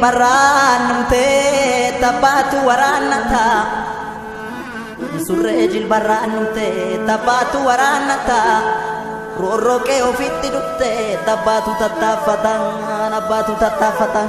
jilbarraan dhumtee tabbaatu waraannata. Surree jilbarraan dhumtee tabbaatu waraannata. Roorroqee ofitti dhuftee tabbaatu tattaaffata abbaatu tattaaffata.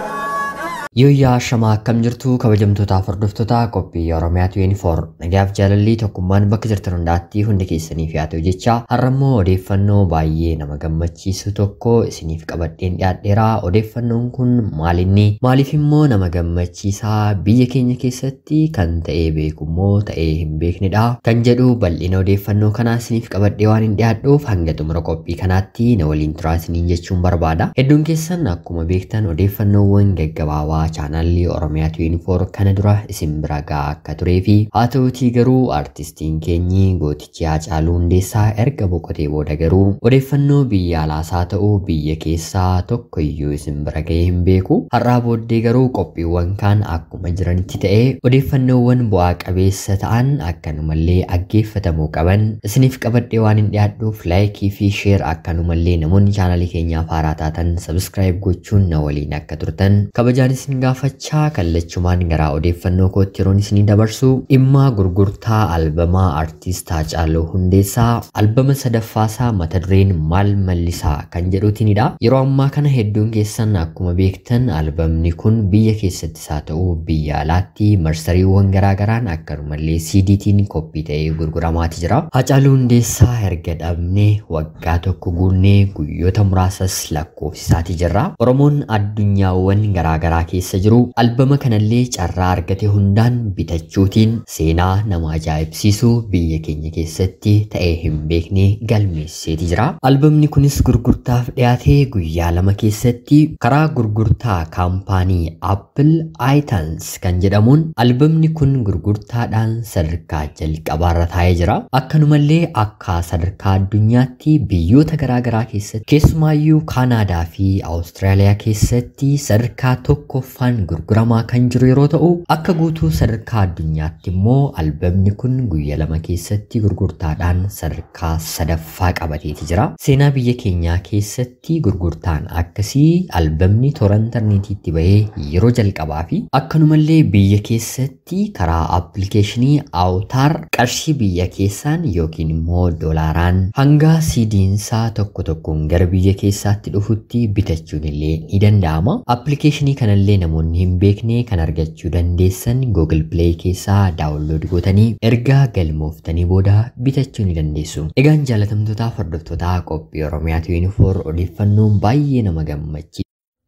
Yooyyaa shamaa akkam jirtu kabajamtootaaf hordoftoota qophii Oromiyaa 24 nagaaf jaalalli tokkummaan bakka jirtan hundaatti hundi keessaniif haa ta'u jecha har'ammoo odeeffannoo baay'ee nama gammachiisu tokko isiniif qabadheen dhiyaadheera. Odeeffannoon kun maalinni maaliif immoo nama gammachiisaa biyya keenya keessatti kan ta'ee beekummoo ta'ee hin beeknedha kan jedhu bal'ina odeeffannoo kanaa isiniif qabadhee waan hin dhiyaadhuuf hanga xumura qophii kanaatti na waliin turaa isiniin jechuun barbaada. Hedduun keessan akkuma beektan odeeffannoowwan gaggabaabaa chaanaalii Oromiyaa 24 kana dura isin bira gahaa akka turee fi haa ta'utii garuu artistiin keenyi gootichi Haacaaluu Hundeessaa erga boqotee booda garuu odeeffannoo biyya alaas haa ta'u biyya keessaa tokko iyyuu isin bira gahee hin beeku. Har'aa booddee garuu qophiiwwan kaan akkuma jiranitti ta'ee odeeffannoowwan bu'aa qabeessa ta'an akkanumallee dhaggeeffatamuu qaban isiniif qabadhee waan hin dhiyaadhuuf laayikii fi sheer akkanumallee namoonni chaanaalii keenyaaf haaraa taatan sabskraayib gochuun na waliin akka turtan kabajaan isin gaafachaa kallachumaan gara odeeffannoo kootti yeroon isinii dabarsu dhimma gurgurtaa albamaa artiist Haacaaluu Hundeessaa albama sadaffaasaa mata dureen maal mallisaa kan jedhuutinidha. Yeroo ammaa kana hedduun keessan akkuma beektan albamni kun biyya keessattis haa ta'u biyya alaatti marsariiwwan garaagaraan akkanumallee CDtiin koppii ta'ee gurguramaati jira. Haacaaluu Hundeessaa erga dhabnee waggaa tokko guunnee guyyoota muraasas lakkoofsisaati jirra. Oromoon addunyaawwan garaagaraa keessa jiru albama kanallee carraa argate hundaan bitachuutiin seenaa nama ajaa'ibsiisu biyya keenya keessatti ta'ee hin beekne galmeesseeti jira. Albamni kunis gurgurtaaf dhiyaatee guyyaa lama keessatti karaa gurgurtaa kaampaanii Apple iTunes kan jedhamuun albamni kun gurgurtaadhaan sadarkaa jalqabaarra taa'ee jira. Akkanumallee akka sadarkaa addunyaatti biyyoota garaagaraa keessatti keessumaayyuu Kaanaadaa fi Awustiraaliyaa keessatti sadarkaa tokkoffaan gurguramaa kan jiru yeroo ta'u akka guutuu sadarkaa addunyaatti immoo albamni kun guyyaa lama keessatti gurgurtaadhaan sadarkaa sadaffaa qabateeti jira. Seenaa biyya keenyaa keessatti gurgurtaan akkasii albamni toora intarneetiitti bahee yeroo jalqabaa fi akkanumallee biyya keessatti karaa appilikeeshinii Awutaar qarshii biyya keessaan yookiin immoo doolaaraan hanga siidiinsaa tokko tokkoon gara biyya keessaatti dhufutti bitachuun illee ni danda'ama. Appilikeeshinii kanallee namoonni hin beekne kan argachuu dandeessan Google Play keessaa daawunlood gootanii erga galmooftanii booda bitachuu ni dandeessu. Egaan jaalatamtootaaf hordoftoota qophii Oromiyaa 24 odeeffannoon baay'ee nama gammachiisa.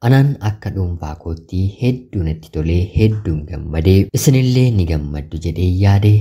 Anaan akka dhuunfaa kootti hedduu natti tolee hedduun gammadee isinillee ni gammaddu jedhee yaade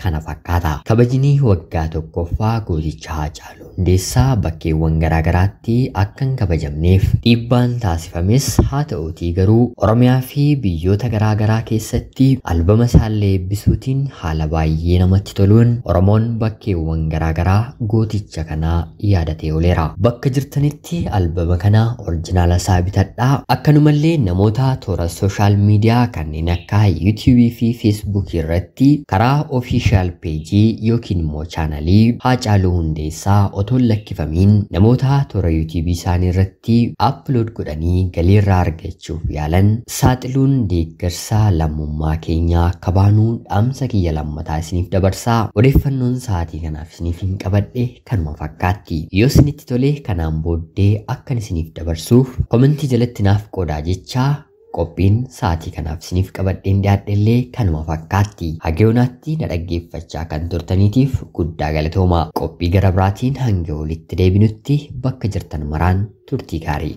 kana fakkaata. Kabajni waggaa tokkoffaa gooticha Haacaaluu Hundeessaa bakkeewwan garaagaraatti akka hin kabajamneef dhiibbaan taasifames haa ta'uutii garuu Oromiyaa fi biyyoota garaagaraa keessatti albama isaallee eebbisuutiin haala baay'ee namatti toluun Oromoon bakkeewwan garaagaraa gooticha kanaa yaadatee ooleera. Bakka jirtanitti albama kana orjinaala isaa bitadhaa. Akkanumallee namoota toora sooshaal miidiyaa kanneen akka yuutuubii fi feesbuukii irratti karaa official page yookiin immoo chaanalii Haacaaluu Hundeessaa otoo hin lakkifamiin namoota toora yuutuubii isaanii irratti upload godhanii galii irraa argachuuf yaalan saaxiluun deeggarsa lammummaa keenyaa akka baanu dhaamsa kiyya lammataa isiniif dabarsaa. Odeeffannoon sa'aatii kanaaf isiniif hin qabadhe kanuma fakkaatti. Yoo isinitti tole kanaan booddee akkan isiniif dabarsuuf komentii jalatti naaf qoodaa jechaa qophiin sa'aatii kanaaf isiniif qabadheen dhiyaadhe kanuma fakkaatti. Hagayoonaatti na dhaggeeffachaa kan turtaniitiif guddaa galatooma. Qophii gara biraatiin hanga walitti deebinutti bakka jirtan maraan turtii gaarii.